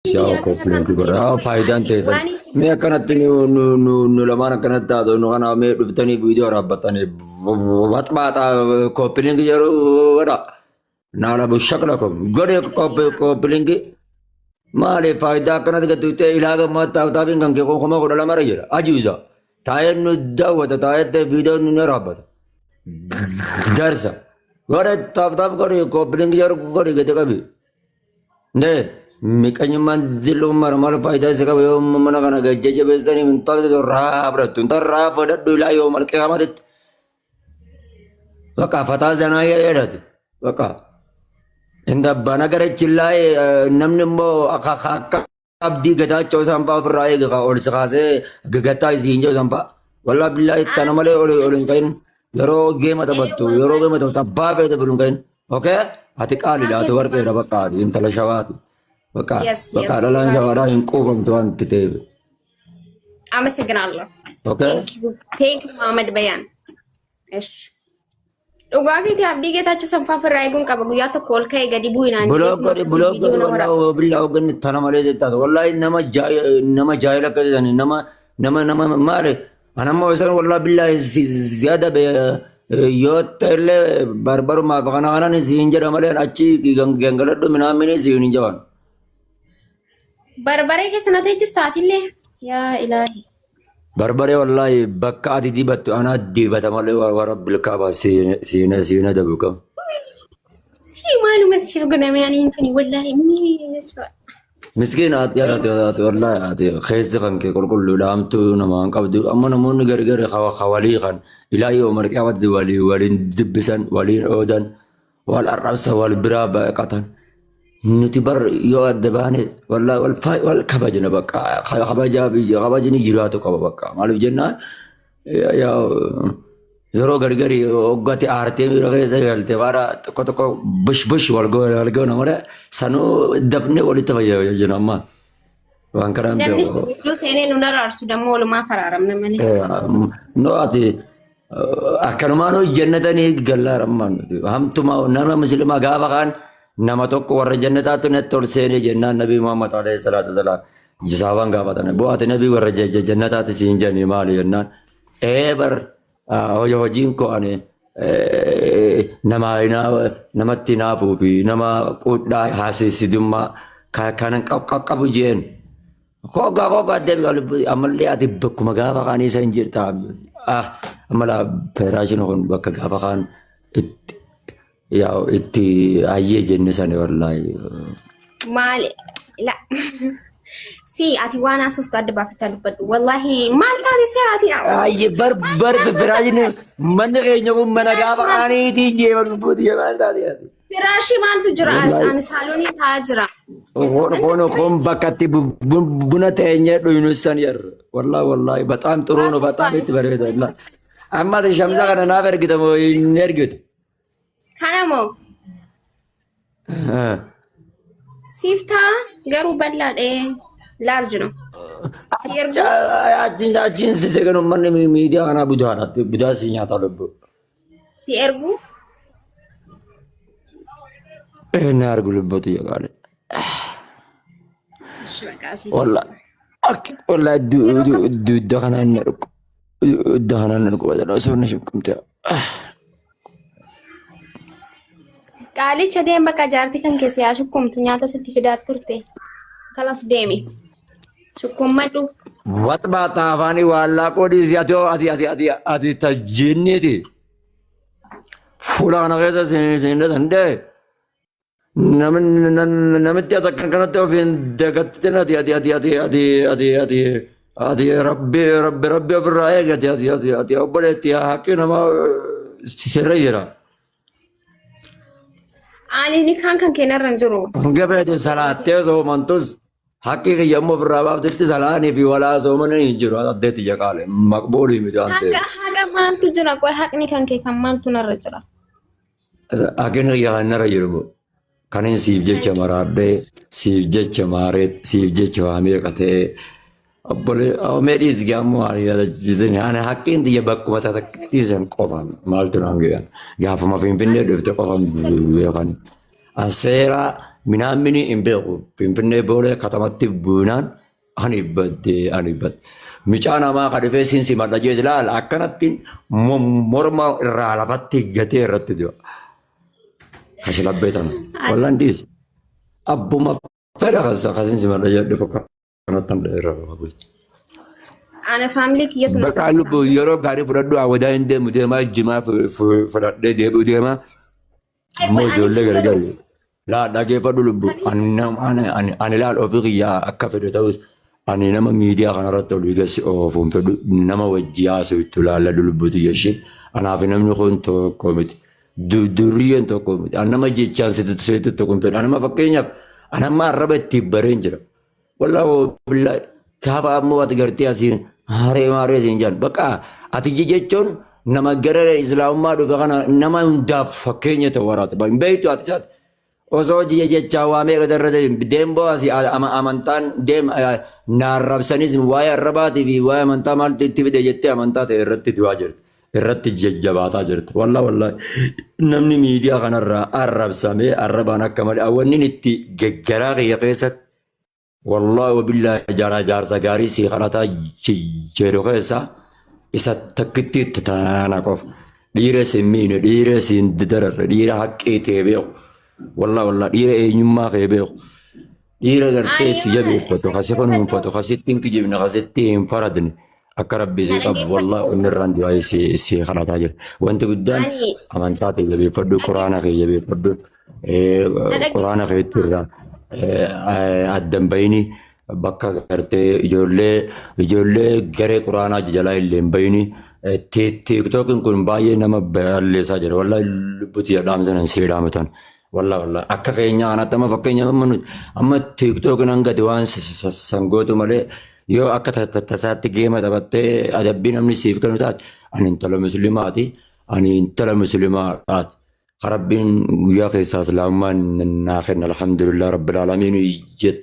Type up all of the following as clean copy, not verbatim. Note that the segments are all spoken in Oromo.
Yaa koppiliinki godha. Faayidaan teessan. Mee akkanatti nu nu nu nu lamaan akkanatti taatu nu kana mee dhuftanii viidiyoo raabbattanii baxbaaxa koppiliinki yeroo godha. Naala bushaqlakum godhe koppiliinki. Maali faayidaa akkanatti gad tuqxee ilaa gammaa taaptaapiin kan kee 12,000 irra jira. Ajuuza. Taa'ee nu daawwata taa'ee viidiyoo nu raabbata. Darsa. Godhe taaptaap godhe koppiliinki yeroo godhe gadi qabi. Ndee miqanyummaan dillummaa maal faayidaa isa qaba yoo mana kana gajja jabeessanii intalli raa fudhattu intalli raa fudhadhu ilaa yoo malqee hamatitti. Bakka fataa zanaa jedhate bakka. Inta bana gara chillaa namni immoo akka akka abdii gataachoo isaan fa'aa ofirraa eega kaa ol si kaasee gagataa isiin jedhu isaan fa'aa. Wallaa billaa tana malee ol ol hin ka'in. Yeroo geema taphattu yeroo geema taphattu abbaa feete bulu hin ka'in. Okay? Ati qaaliidha ati warqeedha bakka ati intala shawaati. Bakka bakka dhalaan shawaadhaa hin quufamtu waan itti ta'eef. አመሰግናለሁ። Okay? Thank you Muhammad Bayan. እሺ Dhugaa keetii abdii geetaachoo sanfaa ofirraa eeguun qaba. Guyyaa tokko ol ka'ee gadi bu'inaan jedhee Block kunoo godhi akkasii block viidiyoo godhi na waraaba. wallahi billaa hogganni tana malee sittaatu wallahi nama nama jaahila akka jedhani nama nama nama maali anammoo isaan wallahi billaa ziyaada yoo ta'ellee barbarumaaf kana kanan siin jedha malee achi gangaladhu minaamini siin hin jaban. Barbaree keessa na teechista atillee. Yaa ilaahi. Barbaree wallaahi bakka ati dibattu anaa dibata malee warra bilkaaba siina siina dabu kam. Si maaluma siif godhame ani hin tuni wallaahi mee jechuudha. Miskiin ati ati ati wallaahi ati keessi kan kee qulqulluudha hamtuu namaa hin qabdu amma namoonni gargar walii kan ilaa yoo marqaamatti walii waliin dubbisan waliin oodan wal arrabsa wal biraa baqatan nuti bar yoo adda baane wallaahi wal wal kabajna bakka kabajaa biyya kabajni jiraatu qaba bakka maaliif jennaan yeroo gargari hoggate aartee miira keessa galte bara tokko tokko bush bush wal goona malee sanuu dafnee walitti fayyadamna amma waan kanaan Namni beeku. gidduu seenee nun araarsu dammoo walumaa faraaramna malee. No ati akkanumaan hojjennatanii gallaara ammaan nuti hamtuma nama muslimaa gaafa kaan nama tokko warra jannataatti natti ol seenee jennaan nabii Muhammad alayhi salaatu wasalaam sahaabaan gaafatan boo ati nabii warra jannataatti siin jedhanii maali jennaan ee bar hojiin koo ani nama namatti hinaafuu fi nama quudhaa haasissidummaa kanan qabu jeen Kookaa kookaa deebi ammallee ati bakkuma gaafa kaanii isa hin jirta. Ah amala federaashinii kun bakka gaafa kaan itti yaa itti hayyee jenne sani wallaahi. Maali? La. Si ati waan haasoftu adda baafachaa dubbadhu. Wallaahi maal taate si ati? Hayyee bar bar federaashinii manni keenya kun mana gaafa kaaniitiin jeema lubbuuti maal taate ati. Firaashii maaltu jira as? Wallaahi. Ani saaloonii taa'aa jira. Kun kun kun bakka itti buna teenyee dhuynu san yerra. Wallaahi wallaahi በጣም ጥሩ ነው። በጣም itti bareeda. Wallaahi. Amma ati shamsa kana naaf ergita moo hin ergitu? Kana moo siif ta'a garuu bal'aadha. Large no. Si ergu Achiin achiin si seegan uummanni miidiyaa kanaa budaadha. Budaa si nyaata lubbu. Si ergu Na argu lubbuutu yookaan. Ishi baqaa si. Wallaahi wallaahi dugda kanaan na dhukku. Dugda kanaan na dhukku. Osoo na shuqqumte. Qaalicha deem bakka jaartii kan keessa yaa shukkumtu nyaata sitti fidaa turte. Kalas deemi. Sukkummadhu. Waxbaaxaa afaanii waan laaqoo dhiisi ati ati ati ati ati tajjiinniiti. Fuula kana keessa siin danda'e. Namitti ati akka kanatti ofiin dagattin ati ati ati ati ati ati ati ati rabbi rabbi rabbi ofirraa eegi ati ati ati ati obboleetti haqqi namaa sirra jira. Ani ni kaan kan keenarra hin jiru. Hanga feete salaattee soomantus Haqqii kiyya immoo ofirraa baaftetti salaanii fi walaa soomanii hin jiru. Addeetti ija qaale. Maqbuulii miti waan Haqa ta'eef. haqa maaltu jira qoy haqni kan kee kan maaltu narra jira. Haqni kiyya kan narra jiru immoo kanin siif jecha maraadhee, siif jecha maaree, siif jecha waa meeqa ta'ee obbolee mee dhiisi gaammoo ani yaadachiisin ani haqqiin tiyya bakkuma tatakkiisan san qofa maaltu naan gahan gaafuma finfinnee dhufte qofa beekan. An seera Minaamini hin beeku. Finfinnee Boolee katamatti buunaan ani badde ani badde. Micaa namaa ka dhufee siin simadha jees laal akkanatti morma irraa lafatti gatee irratti du'a. Kashlabbee tana. Wallaan dhiisi. Abbuma fedha kasin simadha jedhu dhufu kanatti hin dheeraa. Ana faamilii kiyyatu na Bakka sodaata. lubbu yeroo gaarii fudhadhu awwadaa hin deemu deemaa jimaa fudhadhee deebi'u deemaa. Ammoo Anis ijoollee jedhu gargari. Laa dhageeffadhu lubbu. kanis Ani nama ani ani ani laal ofii kiyyaa akka fedhe ta'us ani nama miidiyaa kanarratti olii gasi oofuun fedhu nama wajji haasa'u itti laalladhu lubbu tiyya ishee. Anaaf namni kun tokko miti. Durriyyeen tokko miti. Ani nama jechaan si tuttu kun fedhu. Ani nama fakkeenyaaf ani amma arraba ittiin bareen jira. Wallaahi billaahi gaafa ammoo ati gartee asiin haree maaree siin jedhan bakka ati jechuun nama gara islaamummaa dhufe kana nama hundaaf fakkeenya ta'u waraate hin beektu ati isaati. Osoo jechaa waa meeqa irra ta'e deemboo asii amantaan deem naarrabsanis waa'ee arrabaatii fi waa'ee amantaa maaltu itti fide jettee amantaa ta'e irratti du'aa jirti. Irratti jajjabaataa jirti. Wallaahi wallaahi namni miidiyaa kanarraa arrabsamee arrabaan akka malee wanni itti garaa kiyya keessatti Wallaahi wabillaahi jaaraa jaarsa gaarii sii kadhataa jedhu keessa isa takkitti itti taana qofa. Dhiira si hin miine, dhiira si hin dararre, dhiira haqqii tee beeku. Wallaahi wallaahi dhiira eenyummaa kee beeku. Dhiira gartee si jabeeffatu, kasi kunuunfatu, kasitti hin kijibne, kasitti hin faradne. Akka rabbi Na sii qabu dhaggeeffadhu. wallaahi inni irraan du'aa si kadhataa jira. Wanti guddaan Ani amantaa kee jabeeffadhu, quraana kee jabeeffadhu, na dhaggeeffadhu. quraana keetti irraa addan bayini bakka gartee ijoollee ijoollee garee quraanaa jalaa illee hin bayini. Tiiktookiin kun baay'ee nama balleessaa jira. Wallaahi lubbuti dhaamsa nan sii dhaamatan. Wallaahi wallaahi akka keenyaa kanatti amma fakkeenya amma nuti amma tiiktookiin hangate waan sangootu malee yoo akka tasaatti geema taphattee adabbii namni siif kennu taate ani intala musliimaati ani intala musliimaadhaati. Rabbiin guyyaa keessaa islaamummaa naa kenna alhamdulillah rabbil aalamiin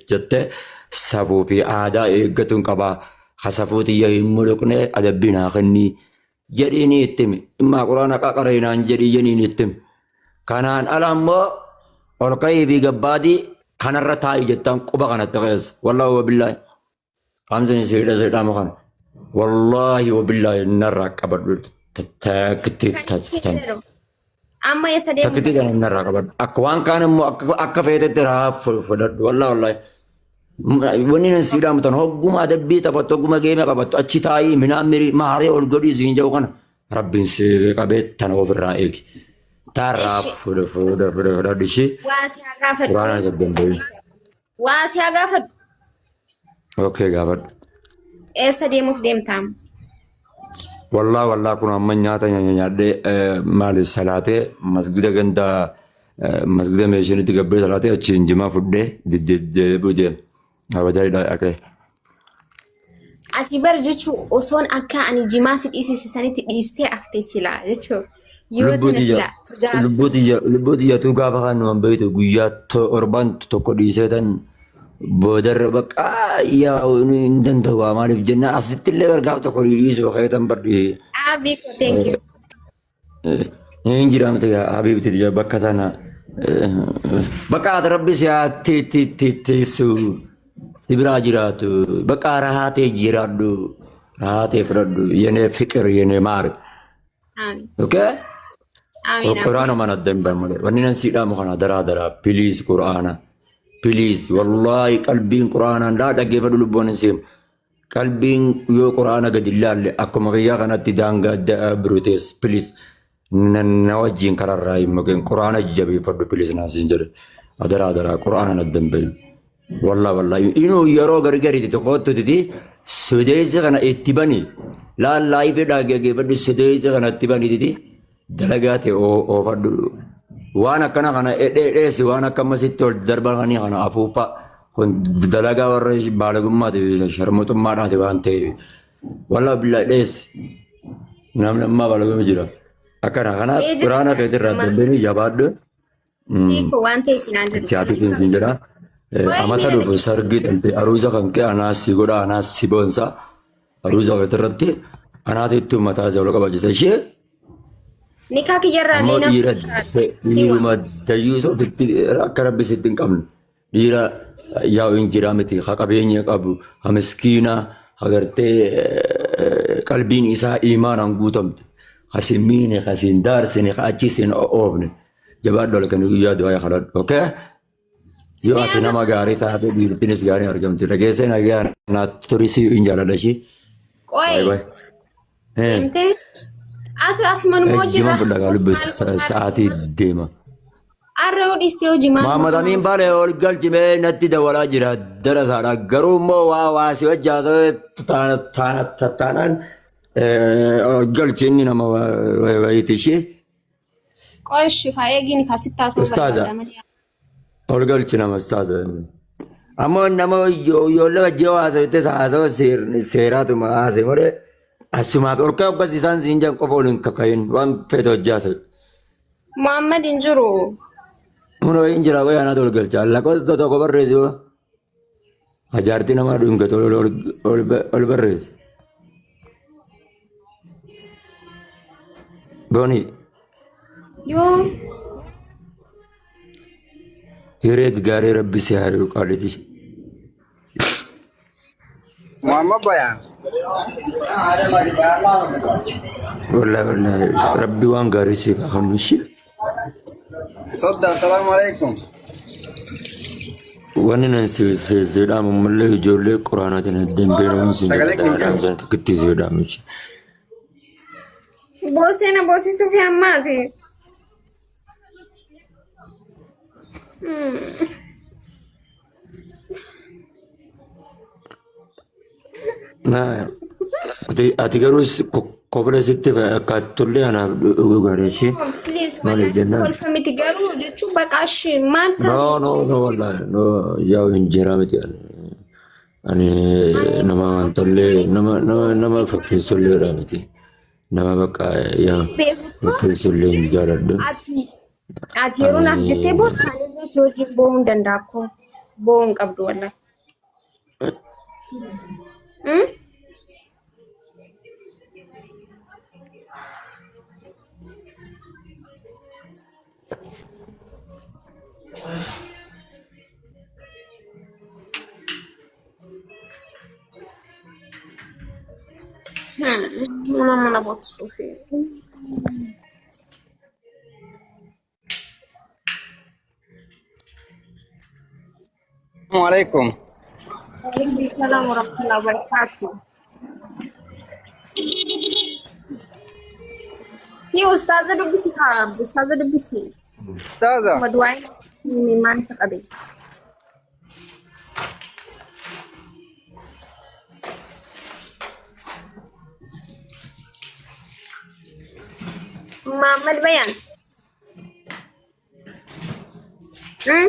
jettee safuu fi aadaa eeggatuun qabaa. Ka safuu tiyya hin muluqne adabbii naa kennii jedhiini itti himi. Dhimma quraana qaqaree naan jedhii jedhiini itti himi. Kanaan ala immoo ol ka'ii fi gabbaadii kanarra taa'i jettaan quba kanatti keessa. Wallaahi wabillaahi. Qaamni siidha siidhamu kana. Wallaahi wabillaahi narraa qabadhu. Takkitti Kan itti jedhu. Amma eessa deemu Takkitti kana narraa qabadhu. Akka waan kaan immoo akka feetetti raa fudhadhu. Wallaahi wallaahi. Wanni nan sii dhaamu tan hogguma adabbii taphattu hogguma geeme qabattu achi taa'ii minaan mirii maaree ol godhii siin jedhu kana rabbiin si qabee tana ofirraa eegi. Taarraa Eshi. fudha fudha fudha fudhadhu ishee Waa si haa gaafadhu. quraana isa danda'u. Waa si haa gaafadhu. Okay gaafadhu. Eessa deemuuf deemtaa? Wallaa wallaa kun amma nyaata nyaadhee maali salaatee masgida ganda masgida meeshinitti gabbee salaatee achiin jimaa fudhee deddeebi'u deema. Abajaa dhaqee. Ati bar jechuun osoon akka ani jimaa si dhiisise sanitti dhiistee haftee silaa jechuun. Yoo Lubbuu tana tiyya silaa tujaa lubbuu tiyya lubbuu tiyya tuu gaafa kan numan beektu guyyaa torbaan tokko dhiisee tan boodarra bakka yaa hin danda'u waa maaliif jennaan asitti illee bar gaaf tokko dhiisuu kee tan bar Abii koo thank you. Hin jiraamte yaa habiibti tiyya bakka tana bakka ati rabbi si haa teessu si biraa jiraatu bakka rahaa ta'e jiraadhu rahaa ta'e fudhadhu yenee fiqir yenee maari. Amiin. Okay? Amiin. Quraana mana adda hin bahin malee. Wanni nan sii dhaamu kana daraa daraa please quraana. Please wallahi qalbiin quraanaan laa dhaggeeffadhu lubbuun hin seemu. Qalbiin yoo quraana gadi hin laalle akkuma kiyyaa kanatti daangaa birutees please na wajjin kararraa hin maqin quraana jabeeffadhu please naan siin jedhe. Adaraa adaraa quraana adda hin bahin. Wallah wallah inuu yeroo gargariiti tokkottutiti sudeessa kana itti bani laal laayifii dhaggeeffadhu sudeessa kana itti banititi dalagaa ta'e oofadhu waan akkana kana dheessi waan akka ammasitti ol darbanii kana afuuffaa kun dalagaa warra baalagummaati sharmuxummaadhaati waan ta'eef wallah billaa dheessi namni ammaa baalagummaa jira akkana kanaaf quraana keetirraa darbanii jabaadhu. Hiikoo waan ta'e sinaan jedhu. Siyaatiitiin siin jedha. Amata dhufu sargii dhaltee aruuza kan kee anaas si godha anaas si boonsa. Aruuza keetirratti anaatu itti mataa isa ol qabaachisa ishee. Nikaa kiyyarraa Ammoo illee na dhiira fuushaadha. Si dhiiruma waama. dayyuusa ofitti akka rabbi sitti hin qabne. Dhiira yaa'u hin jiraa miti ha qabeenya qabu ha miskiina ha gartee qalbiin isaa imaanaan guutamte ha sin miine ha sin daarsine ha achi sin oofne jabaadhu halkanii guyyaa du'aa kadhadhu okay? Yoo Mee ati ati nama gaarii taate dhiirtinis gaarii argamti. Dhageessee nagaa naa turisii hin jaaladha ishii. Qoy Baay'ee baay'ee. deemtee ati asumanuma hojiirra Jimaan fudhaa gaa lubbu sa'aatii deema. Arra yoo dhiistee hojii maal Maamad Amiin Baalee ol galchimee natti dawalaa jira darasaadha. Garuu immoo waa waa si wajji haasawee taanaan ol galchi inni nama wayiiti ishee. Qoshi kaa eegiin kaa sitti haasa'uu Ustaaza. barbaada malee. Ol galchi nama ustaaza. Ammoo nama ijoollee wajjin yoo haasawte haasawa seeraatuma haasa'e malee asumaaf ol ka'e akkas isaan siin jedhan qofa ol hin kakayin waan feete hojii haasa'e. Muhammad hin jiru. Kunoo hin jira wayii anaatu ol galcha. Lakkoofsa tokko barreessi hoo. Ajaartii namaa dhungatu ol barreessi. Boonii. Yoo Hiree gaarii rabbi si haa ri'u qaalitii. Muhammad Bayan. Wallahi wallahi rabbi waan gaarii siif haa kennu ishee. Sodda, assalamu alaikum. Wanni nan si si dhaamu mallee ijoollee quraanaatiin addeen beela'uun si Sagalee jedha keenya. dhaamsan tokkitti si dhaamu ishee. Boosee na boosisuuf hammaati. Naa ati garuu kofla sitti fakkaatullee anaaf dhuguu gaarii ishee. Please Maaliif jennaan? kolfa miti garuu jechuun baqaa ishee maal No taate? no no wallahi no yaa'u hin jira miti ani. Ani nama amantallee nama nama nama fakkeessulleedha miti. Nama bakka yaa Beeku fakkeessullee hin jaaladhu. ati ati yeroo naaf jettee boossu anillee si wajjin boo'uu hin danda'a akkoo boo'uu hin qabdu wallahi. Hmm? Nama mana boossuufi. Assalamu alaikum. Waalaikum salaam warahmatullahi wabarakatuh. Ti ustaaza dubbisi kaa ustaaza dubbisi. Ustaaza, Maduwaay maal isa qabe. Muhammad Bayan. Hmm?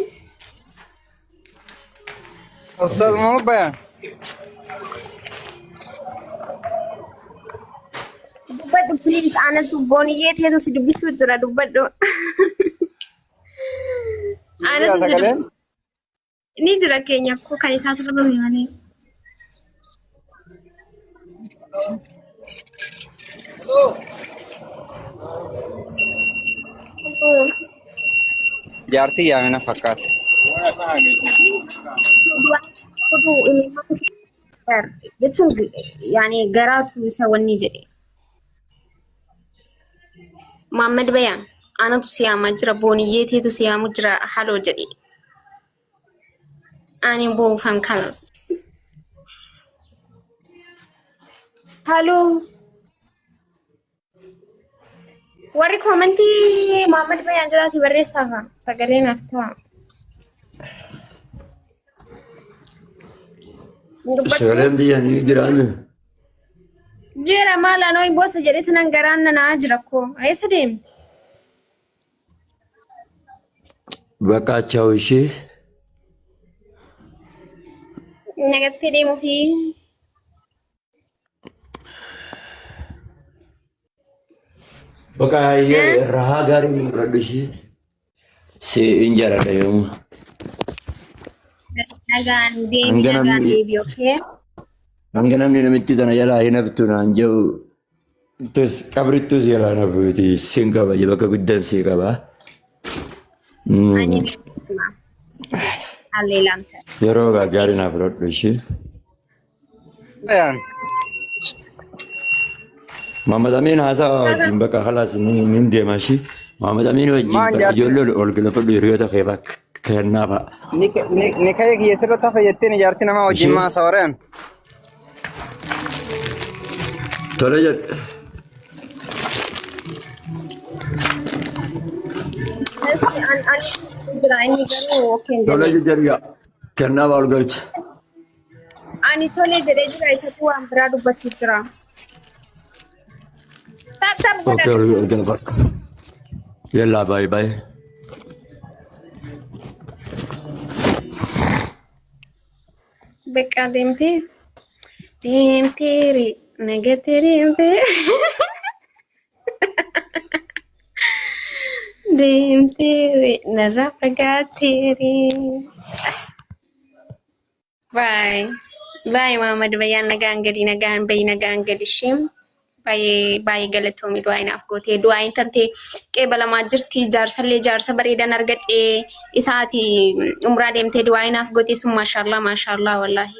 Ustaaz Muhammad Bayan. Dubbadhu please anatu booniyyee teetu si dubbisuu jira dubbadhu. Jira Anatu si sagaleen? dubbisu. Ni jira keenya koo kan isaatu dhabame malee. Jaartii yaamina fakkaata. Oduu jechuun yaani garaatu isa wanni jedhe. Muhammad Bayaan anatu si yaamaa jira booniyyee teetu si yaamu jira haloo jedhe. Ani boofan kanas. Haloo. Warri koomentii Muhammad Bayaan jiraati barreessaa sagalee naaf ta'a. Dubbadhu. Sagaleen biyya ni jiraame. Jira maal anoo boosa jedhee tanan garaan nanaa jira koo. Eessa deemi? Bakka achaa'u ishee. Nagattee deemuufi. Bakka rahaa gaarii mul'adhu ishee. Si hin jaaladha yoomuu. Nagaan deemi Hanga nagaan namni deebi okay? hanga namni namitti tana jalaa hin haftu naan jedhu Tus qabrittus yalaana buuti sin qaba bakka guddan si qaba. Ani Alleelaamta. Yeroo gaarii naaf fudhadhu ishee. Bayaan. Muhammad Amin haasaa wajjin bakka halaas ni deema ishee. Muhammad Amin wajjin Maan bakka jaartii ijoollee ol galfadhu hiriyoota kee bakka kennaa fa'a. ni ka'ee kiyya sirratti hafa jetteen jaartii namaa wajjin Ishee maa sawareen. tole jedhe. Ani jira inni garuu okay hin Tole jenne. jedhe kennaa ol galcha. Ani tole jedhee jira isatu waan biraa dubbachuuf jira. Tap tap Okay godha. ol galfadhu. Yallaa baay'ee baay'ee. Beekaa deemtee deemteeri nagatee deemtee deemteeri narraa fagaatteeri. Baay baay Muhammad Bayyaan nagaan gadi nagaan bayi nagaan gadi ishee baay'ee baay'ee galatoomi du'aa inaaf gootee du'aa tantee qeebalamaa jirti jaarsallee jaarsa bareedan argadhee isaati umraa deemtee du'aa inaaf gootee sun maashaallah maashaallah wallaahi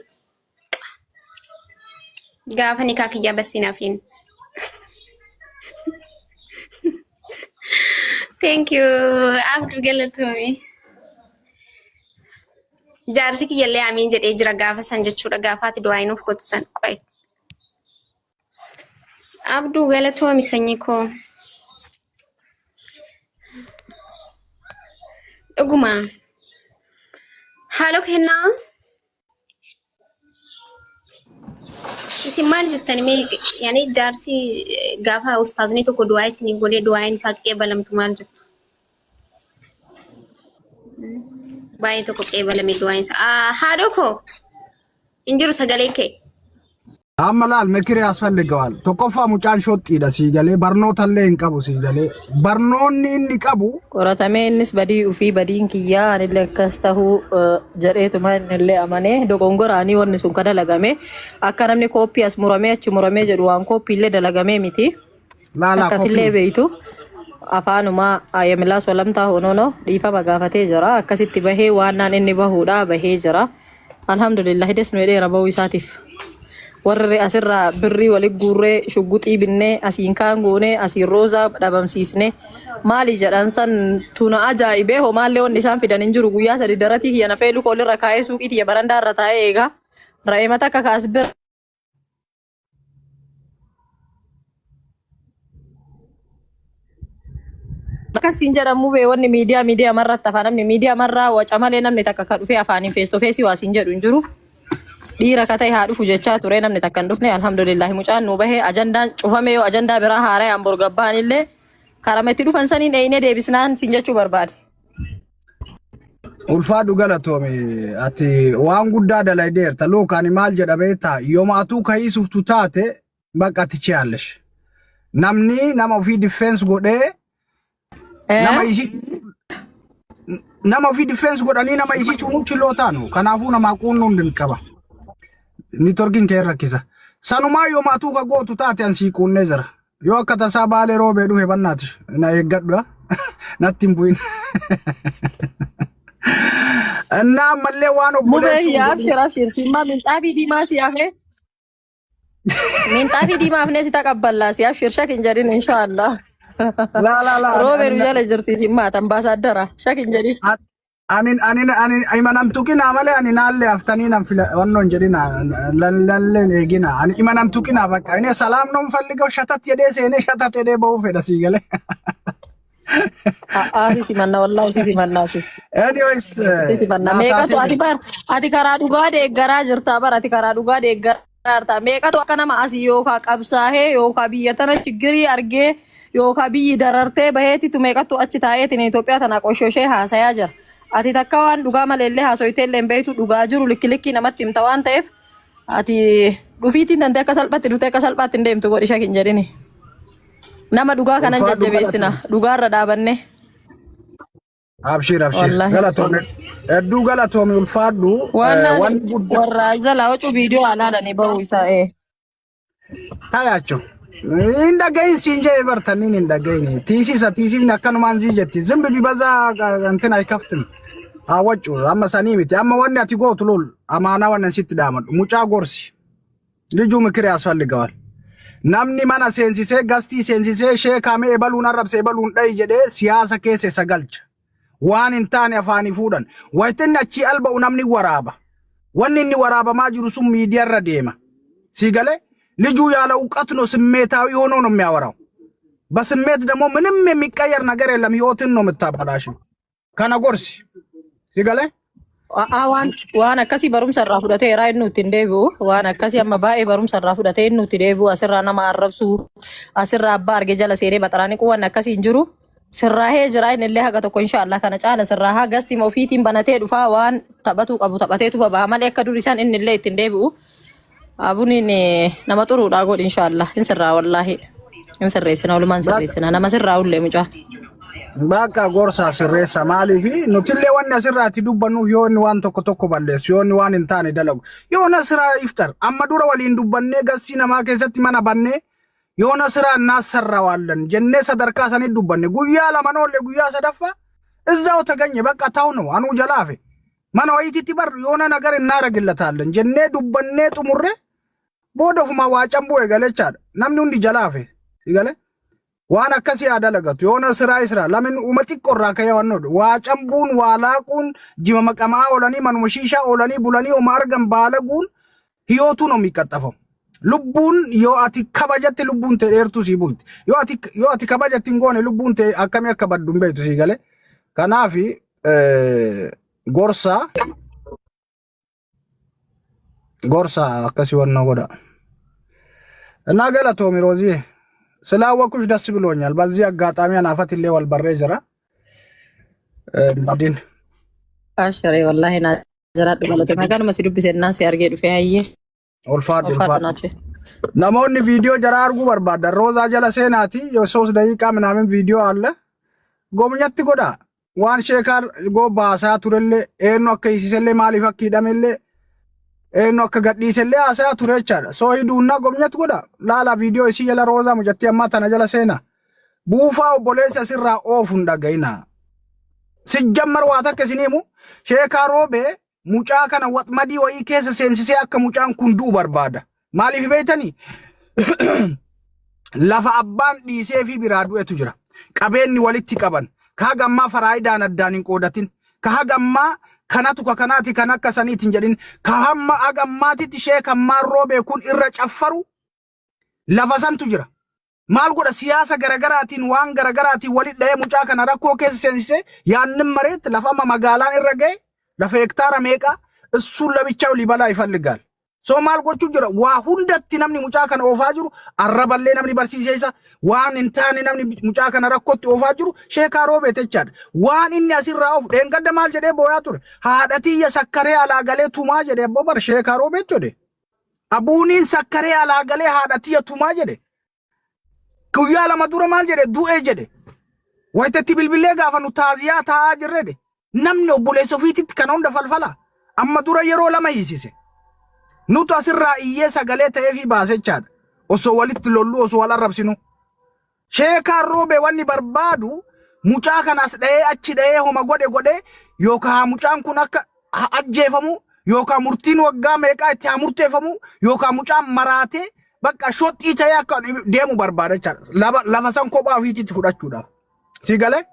gaafa nikaa kiyyaa bassinaaf hin. Thank you Abdu galatoomi. Jaarsi kiyyallee amiin jedhee jira gaafa san jechuudha gaafaati du'aa inuuf gootu san qo'e. Abduu galatoomi sanyii koo. Dhuguma. Haaloo kennaa. Isin maal jettani mee yaani jaarsi gaafa ustaazni tokko du'aa isinii godhee du'aan isaa qeebalamtu maal jettu? Baay'ee tokko qeebalame du'aan isaa. Haadhoo koo hin jiru sagaleen kee. Amma laal mekiree ያስፈልገዋል. Tokkoffaa mucaan shoxxiidha sii galee barnoota illee hin qabu sii galee barnoonni inni qabu Qoratamee innis badii ufii badiin kiyyaa anillee akkas tahuu jedheetuma innillee amanee dogongoraanii wanni sun ka dalagame akka namni kooppii as muramee achi muramee jedhu waan kooppii illee dalagamee miti. Laalaa Akkatillee koppii beeytu afaanumaa ayamilaas walamtaa honono dhiifama gaafatee jira akkasitti bahee waan naan inni bahuudha bahee jira. Alhamdulillah hides nu dheera bahuu isaatiif. Warri asirraa birrii wali guurree shugguxii binnee asiin kaan goonee asiin roozaa dhabamsiisne maali jedhan san tuna ajaa'ibee homaallee wanni isaan fidan hin jiru guyyaa sadi daratii kiyya nafee luka olirra kaa'ee suuqii tiyya barandaa irra taa'ee eegaa ra'ee mata akka kaas bira. Akkasiin jedhamu bee wanni miidiyaa miidiyaa marratti afaan namni miidiyaa marraa waca malee namni takka ka dhufee afaaniin face to face waa siin jedhu hin jiru. Dhiira ka ta'e haa dhufu jechaa ture namni takka hin dhufne alhamdulillahi mucaan nu bahee ajandaan cufame yoo ajandaa biraa haarayaan borgabbaan illee karama itti dhufan saniin eeyinee deebisnaan siin jechuu barbaade. Ulfaadhu galatoomi ati waan guddaa dalaydeerta luukaan maal jedha beektaa yooma atuu kahiisuftu taate bakka ati ce'allesh. Namni nama ofii defense godhee nama isii nama ofii defense godhanii nama isii cuunuu chilloo taanu kanaafuu namaa quunnuun dirqama. Nitorkiin kee rakkisa. Sanumaa yooma atuu ka gootu taate an sii quunnee jira. Yoo akka tasaa baalee roobee dhufe bannaati na eeggadhu natti hin bu'in. Innaa ammallee waan Mubee obboleessuun yaa godhu. abshir abshir simmaa minxaafii diimaa si hafee. Minxaafii diimaa hafnee si taqabballaa si abshir shak hin jedhin inshaallah. Laa laa laa ani Roobeeru ani jala jirti simmaa ambaasaadara shak hin jedhin. ani ani ani imanan tuqinaa malee ani naallee haftanii nan fila wannoon jedhina lalleen eegina ani imanan tuqinaa bakka inni salaam non falligoo shatat jedhee seenee shatat jedhee ba'uu fedha sii galee. A'aa si simanna wallaahi si simannaa si. Anyways Si simanna naa meeqatu taatee ati bar ati karaa dhugaa deeggaraa jirta bar ati karaa dhugaa deeggaraa jirta meeqatu akka nama asii yookaan qabsaahee yookaan biyya tana chigirii argee yookaan biyyi darartee baheetitu meeqatu achi taa'eetiin Itoophiyaa tana qoshoshee haasayaa jira. Ati takka waan dhugaa maleellee haasoyitee illee hin beektu dhugaa jiru likki likkii namatti himta waan ta'eef ati dhufiitiin dandee akka salphaatti dhuftee akka salphaatti hin deemtu godhi shakin jedhini. Nama dhugaa kanan Ulfaadhu jajjabeessina galatoomi. dhugaarra dhaabanne. Abshir abshir Wallaahi. galatoomi hedduu galatoomi ulfaadhu Waan wanni guddaa warra zalaa wacuu viidiyoo alaalanii bahuu isaa ee. tayaachoo. Hin dhagahin siin jedhe bartanniin hin dhagahin. Tiisisa tiisifni akkanumaan sii jetti. Zimbi bibazaa antin aikaftin. Haa waccu amma sanii miti. Amma wanni ati gootu lol amaanaa wannan sitti dhaamadhu. Mucaa gorsi. Lijuu mikir yaasfalligawal. Namni mana seensisee gastii seensisee sheekamee ebaluun arrabse ebaluun dhayi jedhee siyaasa keessa isa galcha. Waan hin taane afaanii fuudhan. Wayita inni achii alba'u namni waraaba. Wanni inni waraabamaa jiru sun miidiyaarra deema. ሲገለ ልጁ ያለ እውቀት ነው፣ ስሜታዊ ሆኖ ነው የሚያወራው። በስሜት ደግሞ ምንም የሚቀየር ነገር የለም። ህይወትን ነው የምታበላሽው። Kana gorsi ሲገለ Waan akkasii barumsa irraa fudhatee inni nutti hin deebi'u. Waan akkasii amma baay'ee barumsa irraa fudhatee inni nutti deebi'u. Asirraa nama arrabsu, asirraa abbaa arge jala seenee baxaraanii waan akkasii hin jiru. Sirraahee jira inni illee haga tokko inshaallah kana caala sirraahaa gastima ofiitiin banatee dhufaa waan taphatuu qabu taphateetu baba'a malee akka dur isaan inni illee ittiin deebi'u. Abuniin nama xuruudhaa godhi inshaallah hin sirraa wallaahi. Hin sirreessina walumaan sirreessina nama sirraa ullee mucaa. Bakka gorsa sirreessa maaliifi nutillee wanni asirraatti dubbannuuf yoo inni waan tokko tokko balleessu yoo inni waan hin taane dalagu yoona siraa iftar amma dura waliin dubbannee gastii namaa keessatti mana bannee yoona siraa እናሰራዋለን jennee sadarkaa sanii dubbanne guyyaa lama noollee guyyaa sadaffaa እዛው ተገኘ በቃ ታው ነው አኑ ጀላፌ mana wayiititti bar yoona ነገር እናረግለታለን jennee dubbannee xumurre booda ofuma waa cambuu eegale jechaadha namni hundi jalaafe sigale waan akkasii haa dalagatu yoona siraa isra lamin uma xiqqoorraa ka'ee waan odhu waa cambuun waa laaquun jima maqamaa oolanii manuma shiishaa oolanii bulanii oma argan baalaguun hiyootuun ነው የሚቀጠፈው lubbuun yoo ati kabajatte lubbuun ta'e dheertuu sii bulti yoo ati kabajatti hin goone lubbuun ta'e akkamii akka baddu hin beektu sii gale kanaafi gorsa gorsa akkasii wannoo godha እና galatoomi ሮዚ ስላወኩሽ ደስ ብሎኛል። በዚህ አጋጣሚ anaafat illee wal barree jira. Badin Asharee wallaahi naa jiraadhu galatoomi. Kanuma si dubbisennaan si argee dhufee hayyee. Ulfaadhu. Ulfaadhu. Ulfaadhu. Naachee. Namoonni viidiyoo jara arguu barbaadan Roozaa jala seenaati የሶስት ደቂቃ ምናምን ቪዲዮ አለ ጎብኘtti godha waan sheekaa goo baasaa turellee eenyu akka hiisisellee maaliif akka hidhamellee eenyu akka gadhiisellee haasaa ture jechaadha. Soo hiduunnaa gobnyatti godha laala viidiyoo isii jala Roozaa mucattii ammaa tana jala seena buufaa obboleessa asirraa oofu hin dhaga'inaa. Sijjammar waa takka isin himu sheekaa roobee mucaa kana waxmadii wayii keessa seensisee akka mucaan kun du'u barbaada. Maaliif beektanii? Lafa abbaan dhiisee fi biraa du'etu jira. Qabeenyi walitti qaban. Ka haga ammaa faraayidaan addaan hin qoodatin. Ka haga ammaa kanatu ka kanaati kan akka saniitiin jedhin. Ka hamma haga ammaatitti sheekammaan roobee kun irra caffaru lafa santu jira. Maal godha siyaasa garagaraatiin waan garagaraatiin walit dha'ee mucaa kana rakkoo keessa seensisee yaannin መሬት lafa amma magaalaan irra ga'e lafa hektaara meeqa እሱን ለብቻው ሊበላ ይፈልጋል። So maal gochuu jira waa hundatti namni mucaa kana oofaa jiru arraballee namni barsiisee isa waan hin taane namni mucaa kana rakkootti oofaa jiru sheekaa roobeet jechaadha. Waan inni asirraa oofu dheengadda maal jedhee booyaa ture haadha tiyya sakkaree alaa galee tumaa jedhe abboo bar sheekaa roobeet jedhe. Abuuniin sakkaree alaa galee haadha tiyya tumaa jedhe. Guyyaa 2 dura maal jedhe du'ee jedhe. Wayitatti bilbilee gaafa nu taaziyaa taa'aa jirre namni obboleessa ofiititti kana hunda falfala. Amma dura yeroo 2 hiisise. Nutu asirraa iyyee sagalee ta'eefii baase jechaadha. Osoo walitti lollu osoo wal arrabsinu. Sheekaan roobee wanni barbaadu mucaa kanas dha'ee achi dha'ee homa godhe godhe yookaan mucaan kun akka ajjeefamu yookaan murtiin waggaa meeqaa itti haa murteeffamu yookaan mucaan maraatee bakka shoxxii ta'ee akka deemu barbaada jechaadha. Lafa san kophaa ofiititti fudhachuudhaaf. Si galee?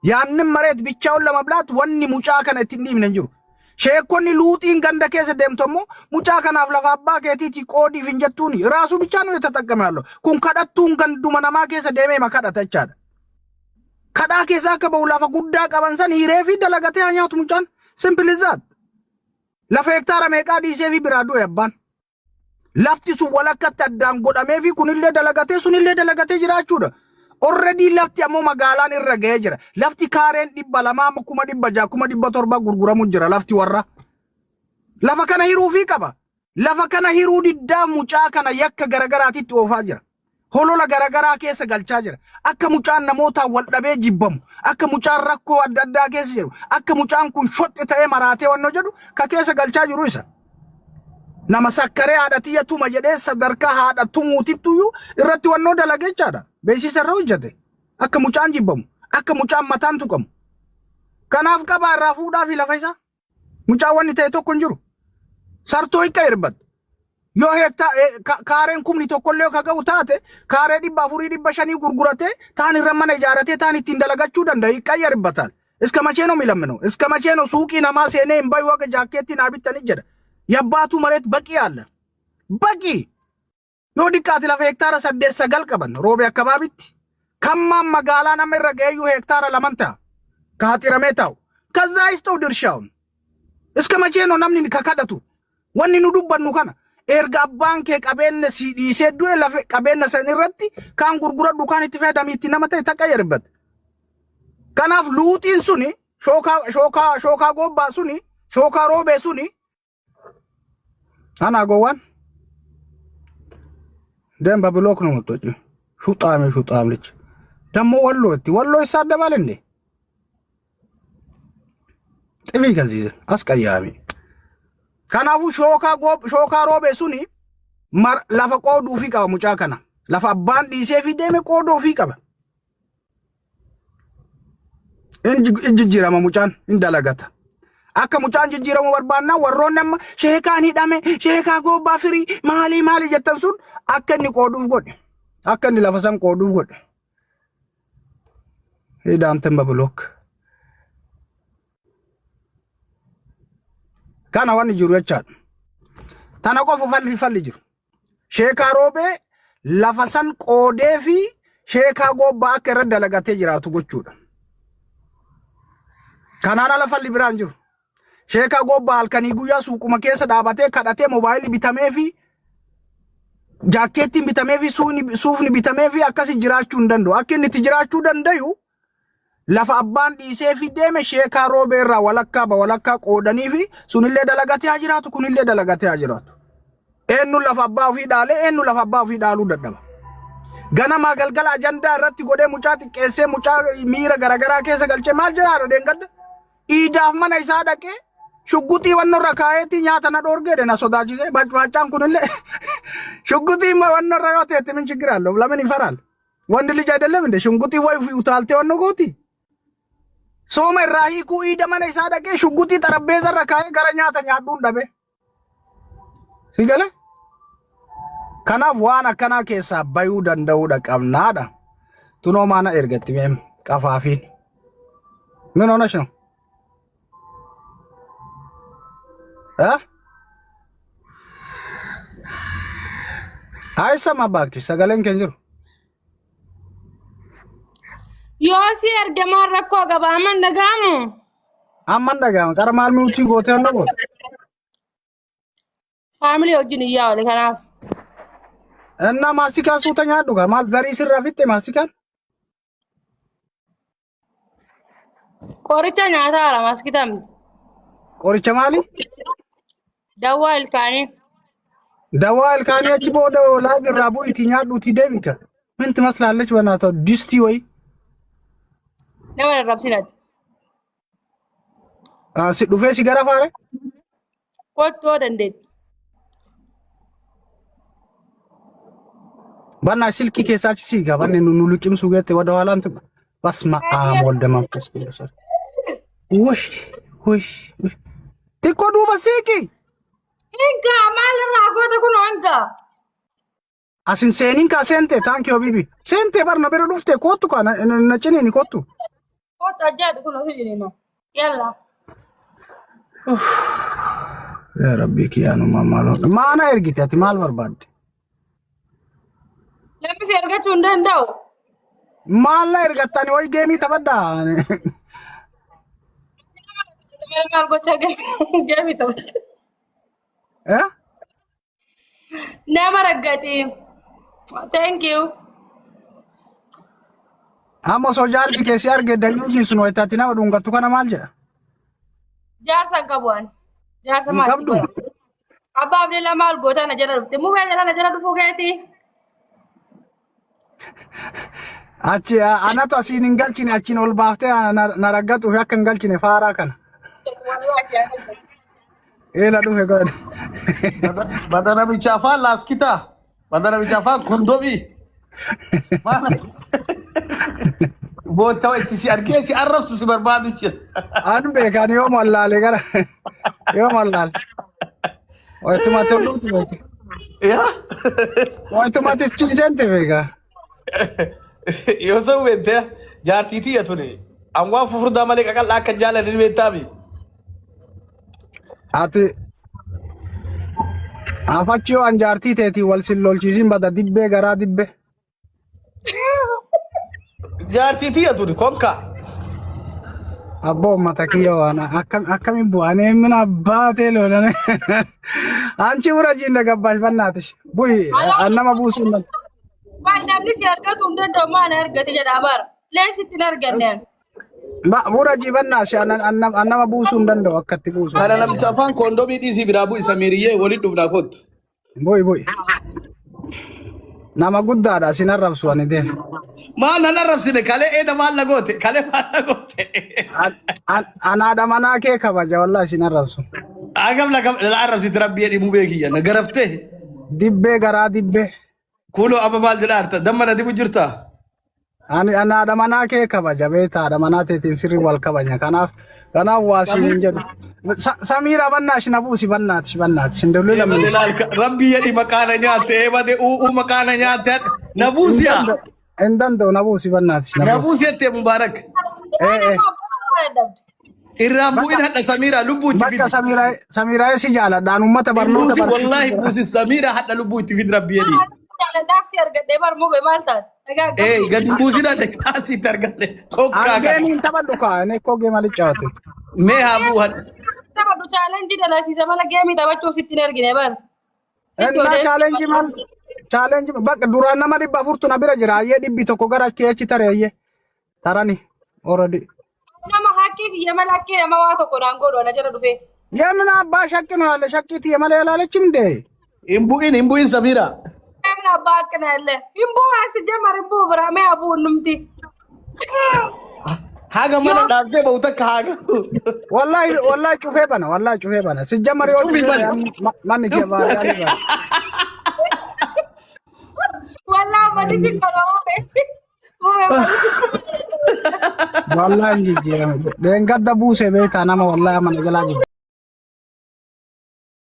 Yaannin mareet bichaa'uun lama bilaat wanni mucaa kana ittiin dhiibne hin jiru. Sheekonni luuxiin ganda keessa deemtu ammoo mucaa kanaaf lafa abbaa keetiitii qoodiif hin jettuuni. Raasuu bichaa nu ተጠቀመ ያለው. Kun kadhattuun ganduma namaa keessa deemee ma kadhata jechaadha. Kadhaa keessa akka bahu lafa guddaa qaban san hiree fi dalagatee haa nyaatu mucaan. Simple is that. Lafa hektaara meeqaa dhiisee fi biraa du'e abbaan. Lafti sun walakkatti addaan godhamee fi kunillee dalagatee sunillee dalagatee jiraachuudha. Already lafti ammoo magaalaan irra ga'ee jira. Lafti kaareen 200 600,000 700,000 gurguramu jira lafti warra. Lafa kana hiruufii qaba. Lafa kana hiruu diddaa mucaa kana yakka garagaraatitti oofaa jira. Holola garagaraa keessa galchaa jira. Akka mucaan namootaan wal dhabee jibbamu, akka mucaan rakkoo adda addaa keessa jiru, akka mucaan kun shoxxe ta'ee maraatee wannoo jedhu ka keessa galchaa jiru isa. Nama sakkaree haadha tiyya tuma jedhee sadarkaa haadha tumuutittuyyuu irratti wannoo dalage jechaadha. Beeksisa irra hojjete. Akka mucaan jibbamu, akka mucaan mataan tuqamu. Kanaaf qabaa irraa fuudhaa fi lafa isaa. Mucaan wanni ta'e tokko hin jiru. Sartoo hiqqa irbat. Yoo hektaa kaareen kumni tokkollee ka ga'u taate kaaree 400 500 gurguratee taan irra mana ijaaratee taan ittiin dalagachuu danda'a hiqqa irbataan. Iska machee ነው የሚለምነው? እስከ መቼ ነው ሱቂ namaa seenee hin bayu haga jaakkeetti naa bittanii jedha. Yabbaatu mareet baqii አለ በቂ yoo diqqaate lafa hektaara 8 9 qaban roobe akkabaabitti kammaan magaalaa nama irra ga'eeyyuu hektaara laman ta'a ka haxiramee taa'u ከዛ ይስጠው ድርሻውን። እስከ መቼ ነው namni ka kadhatu? Wanni nu dubbannu kana erga abbaan kee qabeenya si dhiisee du'e lafa qabeenya san irratti kaan gurguradhu kaan itti fayyadami itti nama ta'e taqayyarbat. Kanaaf luuxiin suni shookaa shookaa shookaa gobbaa suni shookaa roobee suni ana gowwaan ደም በብሎክ ነው የምትወጪው። ሹጣም ሹጣም ልጅ ደግሞ ወሎ እቲ ወሎ ይሳደባል እንዴ? ጥቢ ከዚህ አስቀያሚ kanaafuu shookaa goob shookaa roobee suni lafa qooduufii qaba mucaa kana lafa abbaan dhiisee fi deeme qooduufii qaba. In jijjiirama mucaan in dalagata. Akka mucaan jijjiiramu barbaannaa warroonni amma sheekaan hidhame sheekaa goobbaa firii maalii maalii jettan sun akka inni qooduuf godhe. Akka inni lafa san qooduuf godhe. Hidhaan babulook. Kana wanni jiru jechaadha. Tana qofa falli falli jiru. Sheekaa roobee lafa san qoodee fi sheekaa goobbaa akka irra dalagatee jiraatu gochuudha. Kanaan ala falli biraan jiru. Sheekaa goobbaa halkanii guyyaa suuquma keessa dhaabatee kadhatee moobaayilii bitamee fi jaakkeettiin bitamee fi suufni bitamee fi akkasi jiraachuu hin danda'u. Akka inni itti jiraachuu danda'u lafa abbaan dhiisee fi deeme sheekaa roobee irraa walakkaa ba walakkaa qoodanii fi sunillee dalagatee haa jiraatu kunillee dalagatee haa jiraatu. Eenyu lafa abbaa ofii dhaalee eenyu lafa abbaa ofii dhaaluu dadhaba. Ganamaa galgala ajandaa irratti godhee mucaa xiqqeessee mucaa miira garaagaraa keessa galchee maal jedhaa deengadda. Iidaaf mana isaa dhaqee shugguxii wanno irra kaa'eetii nyaata na dhoorgeedhe na sodaachise baccaan kunillee shugguxii wanno irra yoo ta'e ምን ችግር አለው? ለምን ይፈራል? ወንድ ልጅ አይደለም እንደ ሽንጉጢ ወይ utaaltee wanno gooti? Sooma irraa hiikuu iida mana isaa dhaqee shugguxii xarabbeeza irra kaa'ee gara nyaata nyaadhuun dhabe. Si galee? Kanaaf waan akkanaa keessaa bayuu danda'uudha qabnaadha. Tunoo maana ergatti meem qafaafiin. ምን ሆነሽ ነው? እ አይሰማ እባክሽ sagaleen keenya jiru. Yoo si ergamaan rakkoo qaba amman dhaga'amu. Amman dhaga'ama. Qara maal miutii gootee hunda goote? Faamilii wajjin iyyaa oole kanaaf. እና ማስቲካ suuta nyaadhu gaa maal zarii sirraa fixxe maastikaan? Qoricha nyaataa maaskitaan. Qoricha maali? Dawwaa ilkaanii. Dawaa ilkaanii achi booda laaf irraa bu'iitii nyaadhuutii deebi ka. ምን ትመስላለች በእናትህ ዲስቲ ወይ Nama rarrabsinati. si dhufee si gara faare? Kottu yoo dandeetti. በእናትህ silkii keessaa achi sii gaa banne nu liqimsuu geette ወደ ኋላ እንትን በስመ አብ ወልደ መንፈስ ቅዱስ ውይ ውይ ውይ xiqqoo duuba siiqi Hingaa maalirraa goota kunoo hingaa. asin seeniin kaa seente thank you habibi seente bar na bira dhufte kottu kaa na ciniini kottu Kottu ajjaadhu kunoo si jiniino. Yalla. yaa rabbii kiyyaanuma maal maana ergite ati maal barbaadde Namni si argachuu hin danda'u. maal na ergattani wayi geemii taphadhaa Maal maal gochaa geemii taphata. Eh? Nama raggati. Thank you. Amma osoo jaarsi keessi arge dayyuusni sun wayitaatti nama dhungattu kana maal jedha? Jaarsa hin qabu ani. Jaarsa Hin maal qabdu? godha? Abbaa Abdeellaa maal goota na jala dhufte? Mubee jala na jala dhufuu keeti. Achi anatu asiin hin galchine achiin ol baaftee na raggatuuf akka hin galchine faaraa kana. Eela dhufe godhe. Bada namicha afaan laaskitaa. Bada namicha afaan kondomii. Maal bootta itti si argee si arrabsu si barbaadu jira. An beekan yoo wallaale gara yoo wallaale. Wayituma tolluutu beeke. Yaa. Wayituma tichiisente beeka. Yoo san beektee jaartii tiyya tuni. An waan fufurdaa malee qaqal'aa akka jaalanne ni beektaami. Ati afachi yoo an jaartii teetii wal sin lolchiisin bada dibbee garaa dibbee. Jaartii tiyya tuni konka. Abboo uummata kiyya waan akkam akkamiin bu'anii mina baatee lolan. Anchi wuraji indagabbash bannaatish. Bu'i an nama buusuu hin danda'u. Waan namni si argatu hin danda'u maal argate jedha bara. Leesh itti hin arganne. Ba wuraji bannaash an an nama buusuu hin danda'u akkatti buusuu hin Kana danda'u. namicha afaan kondomii dhiisii biraa bu'i Samiiriyyee waliin dhufnaa kottu. Bu'i bu'i. Nama guddaadha sin arrabsu ani deem. Maal nan arrabsine kalee eeda maal na goote kalee maal na goote. An haadha manaa kee kabaja wallahi sin arrabsu. Hagam la arrabsite rabbi jedhi mubee kiyya na garaftee. Dibbee garaa dibbee. Kunoo amma maal jedhaa jirta? Damma na dibu jirta? Ani ani haadha manaa kee kabaja beektaa haadha manaa teetiin sirrii wal kabaja kanaaf kanaaf waa siin hin jedhu. Samiira bannaash na buusi bannaatish bannaatish hin dullu Eebade lamni. laal rabbi jedhi maqaa na nyaatte eebade u'uu maqaa na nyaatte na Hin buusiya danda'u hin danda'u na buusi bannaatish na na buusi. buusi jettee mubaarak Eh eh. irraan bu'in Bakka hadha Samiira lubbuu itti bakka fidi. Samiira Samiira si jaaladhaan uummata Hin barnoota buusi barsiisuu wallaahi jira. buusi Samiira hadha lubbuu itti fidi rabbi jedhi. Jaaladhaaf si argadhee barmuu bee maal taate? Dhagaa Ee qabdu. gadi buusin hadha caasii itti argatte kokkaa An kana. geemiin hin taphadhu kaa inni koo geema lichaatu. Mee haa bu'u hadha. Taphadhu chaalenjii dalasiisa mala geemii taphachuuf itti hin ergine bar. Itti Ennaa odeessu. chaalenjii maal chaalenjii bakka duraan nama 400 na bira jira ayyee 100 gara achi achi tare ayyee tarani already. Nama haqqii kiyya mala haqqii nama waa tokko naan godhu ana jala dhufee. Yemin abbaa shakki ነው ያለ shakki tiyya malee ያላለችም እንዴ Hin bu'in hin bu'in Samiira. Namni abbaa akkana illee. Hin bu'u asi jamar hin bu'u biraa mee haa bu'u numti. Haga mana dhaabsee bahu takka haga. wallahi wallahi cufee bana wallahi cufee bana sijjamar yoo Cufi cufee bana. manni kee baadiyyaa bana. Wallaa manni si qaba bu'e. Bu'e manni si Wallahi hin jijjiirame. Dheengadda buuse beektaa nama wallahi mana jalaa jijjiirame.